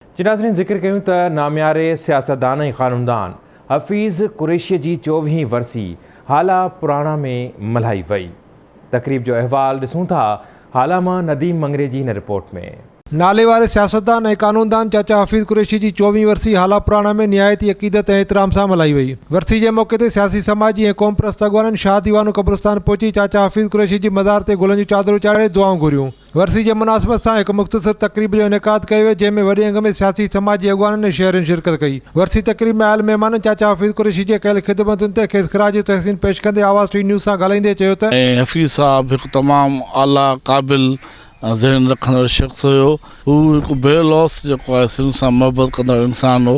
جي ناظرين ذڪر ڪيون ته نامياري سياستدان ۽ قانوندان حفيظ قريشي جي چوويهين ورسي هالا پراڻا ۾ ملهائي وئي. تقريب جو احوال ڏسون ٿا هالا مان نديم مڱري جي هن رپورٽ ۾. نالي واري سياستدان ۽ قانوندان چاچا حفيظ قريشي جي چوويهين ورسي هالا پراڻا ۾ نهايت ئي عقيدت ۽ احترام سان ملهائي وئي. ورسي جي موقعي تي سياسي سماجي ۽ قومپرست اڳواڻن شاهه ديوانو قبرستان پهچي چاچا حفيظ قريشي جي مزار تي گلن جون چادرون چاڙهي دعائون گهريون. ورسي جي مناسبت سان هڪ مختصر تقريب جو انعقاد ڪيو ويو جنهن ۾ وڏي انگ ۾ سياسي سماجي اڳواڻن ۽ شهرين شرڪت ڪئي. ورسي تقريب ۾ آيل مهمانن چاچا حفيظ قريشي جي ڪيل خدمتن تي کيس خراج تحسين پيش ڪندي آواز ٽي نيوز سان ڳالهائيندي چيو ته. ۽ حفيظ صاحب هڪ تمام اعليٰ قابل ذهن رکندڙ شخص هيو. هو هڪ بي لوث جيڪو آهي سنڌ سان محبت ڪندڙ انسان هو.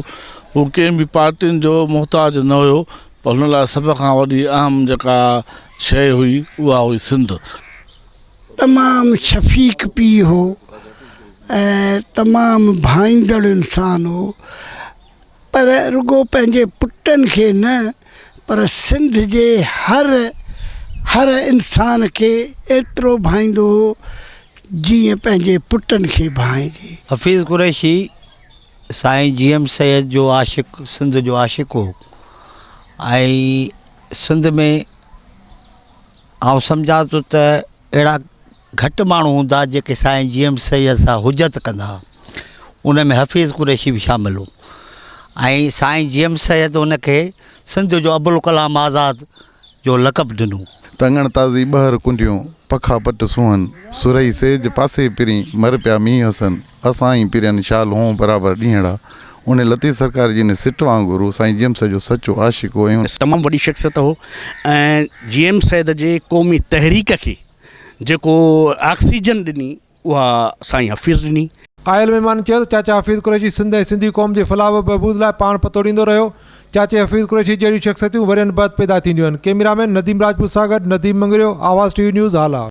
هو ڪنهن به پارٽين جو محتاج نه هيو پر هن لاء سڀ کان وڏي اهم جيڪا شيء هئي اها هئي سنڌ. تمام شفيق پيء هو ۽ تمام ڀائيندڙ انسان هو پر رڳو پنهنجي پٽن کي نه پر سنڌ جي هر هر انسان کي ايترو ڀائيندو هو جيئن پنهنجي پٽن کي ڀائجي. حفيظ قريشي سائين جي ايم سيد جو عاشق سنڌ جو عاشق هو ۽ سنڌ ۾ آئون سمجهان ٿو ته اهڙا گهٽ ماڻهو هوندا جيڪي سائين جي ايم سيد سان حجت ڪندا ها ان ۾ حفيظ قريشي به شامل هو ۽ سائين جي ايم سيد ان کي سنڌ جو ابوالڪلام آزاد جو لقب ڏنو. تنگڻ تازي ٻهر ڪنڊيون، پکا پٽ سونهن، سرهي سيج پاسي پرين، مر پيا مينهن حسن. اسان ئي پرين شال هون برابر ڏينهڙا. انهي لطيف سرڪار جي انهي سٽ وانگر هو سائين جي ايم سيد جو سچو عاشق هو ۽. تمام وڏي شخصيت هو ۽ جي ايم سيد جي قومي تحريڪ کي جيڪو آڪسيجن ڏني اها سائين حفيظ ڏني. آيل مهمانن چيو ته چاچا حفيظ قريشي سنڌ ۽ سنڌي قوم جي فلاح و بهبود لاء پاڻ پتوڙيندو رهيو. چاچي حفيظ قريشي جهڙيون شخصيتون ورهين بعد پيدا ٿينديون آهن. ڪئميرا مين نديم راجپوت سان گڏ Nadeem Mangrio, Awaz T V news, Hala.